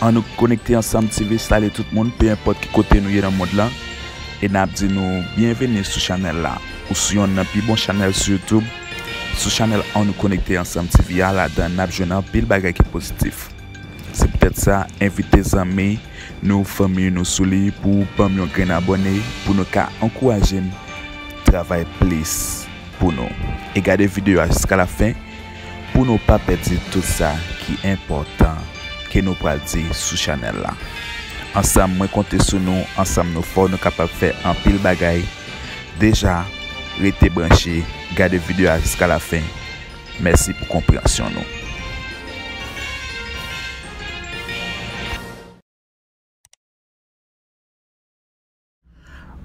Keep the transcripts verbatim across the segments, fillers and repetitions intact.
Ann nou konekte ansanm T V, salye tout moun, pe enpòt ki kote nou ye nan mond lan. E n ap di nou byenveni sou chanèl la. Ou sou yonn nan pi bon chanèl sou YouTube. Sou chanèl Ann nou konekte ansanm T V a, ladan n ap jwenn anpil bagay ki pozitif. Se poutèt sa, envite zanmi nou, fanmi nou sou li pou w ban m yon grenn abòne pou nou ka ankouraje n travay plis pou nou. E gade videyo a jiska lafen pou nou pa pèdi tout sa ki enpòtan ke nou pral di sou chanèl la. Ansanm, mwen konte sou nou, ansanm nou fò, nou kapab fè anpil bagay. Deja, rete branche, gade videyo a jiska lafen. Mèsi pou konpreyansyon nou.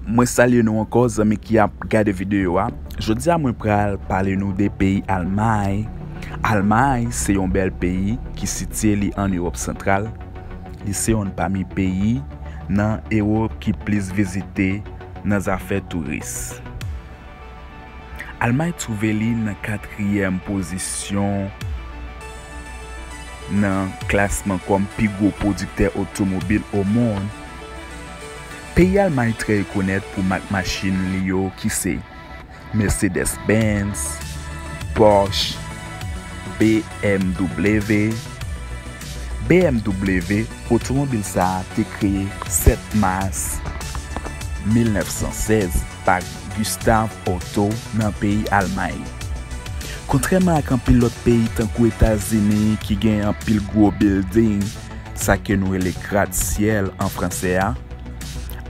Mwen salye nou ankò, zanmi ki ap gade videyo a. Jodi a, mwen pral pale nou de peyi Almay. Almay se yon bèl peyi ki sitiye li ann Ewòp Santral. Li se yonn pami peyi nan Ewòp ki plis vizite nan zafè touris. Almay twouve li nan katriyèm pozisyon nan klasman kòm pi gwo pwodiktè otomobil o monn. Peyi Almay trè rekonèt pou mak machin li yo ki se Mercedes-Benz, Porsche, B M W. B M W, otomobil sa a te kreye sèt mas mil nèf san sèz pa Gustav Otto nan peyi Almay. Kontrèman ak anpil lòt peyi tankou Etazini ki gen anpil gwo bilding, sa ke nou rele gratsyèl an fransè a,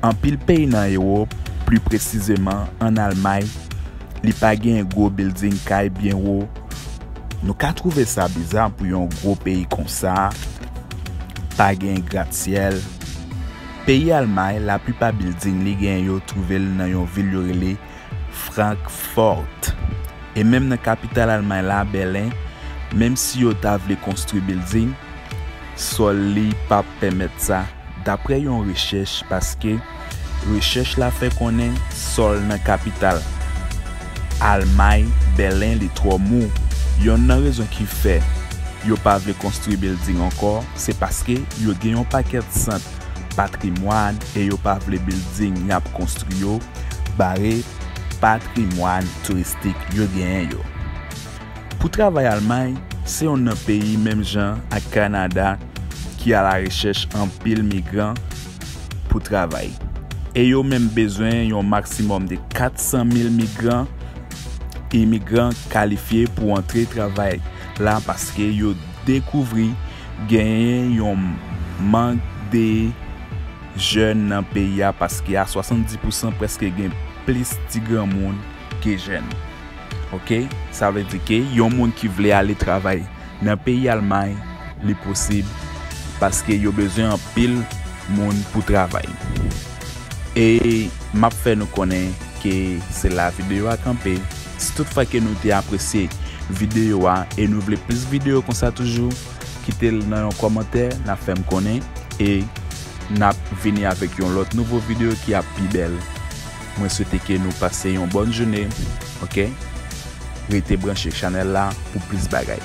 anpil peyi nan Ewòp, pli presizeman ann Almay, li pa gen gwo bilding kay byen wo. Nou ka twouve sa biza pou yon gwo peyi konsa pa gen gratsyèl. Peyi Almay, laplipa bilding li gen yo twouve l nan yon vil yo rele Frankfort. E menm nan kapital Almay la, Bèlen, menm si yo ta vle konstwi bilding, sòl li p ap pèmèt sa, daprè yon rechèch, paske rechèch la fè konnen sòl nan kapital Almay, Bèlen, li twò mou. Yonn nan rezon ki fè yo pa vle konstwi bilding ankò, se paske yo gen yon pakèt sant patrimwàn e yo pa vle bilding y ap konstwi yo bare patrimwàn touristik yo genyen yo. Pou travay Almay, se yonn nan peyi menm jan ak Kanada ki alarechèch anpil migran pou travay. E yo menm bezwen yon maksimòm de kat san mil migran, imigran kalifye pou antre travay la paske yo dekouvri genyen yon mank de jèn nan peyi a, paske a swasanndis pousan prèske gen plis ti granmoun ke jèn. Oke? Sa vle di ke yon moun ki vle ale travay nan peyi Almay, li posib, paske yo bezwen anpil moun pou travay. E m ap fè nou konnen ke se la videyo a kanpe. Si toutfwa ke nou te apresye videyo a e nou vle plis videyo konsa toujou, kite l nan yon kòmantè, n a fè m konnen, e n ap vini avèk yon lòt nouvo videyo ki ap pi bèl. Mwen swete ke nou pase yon bòn jounen, oke? Rete branche chanèl la pou plis bagay.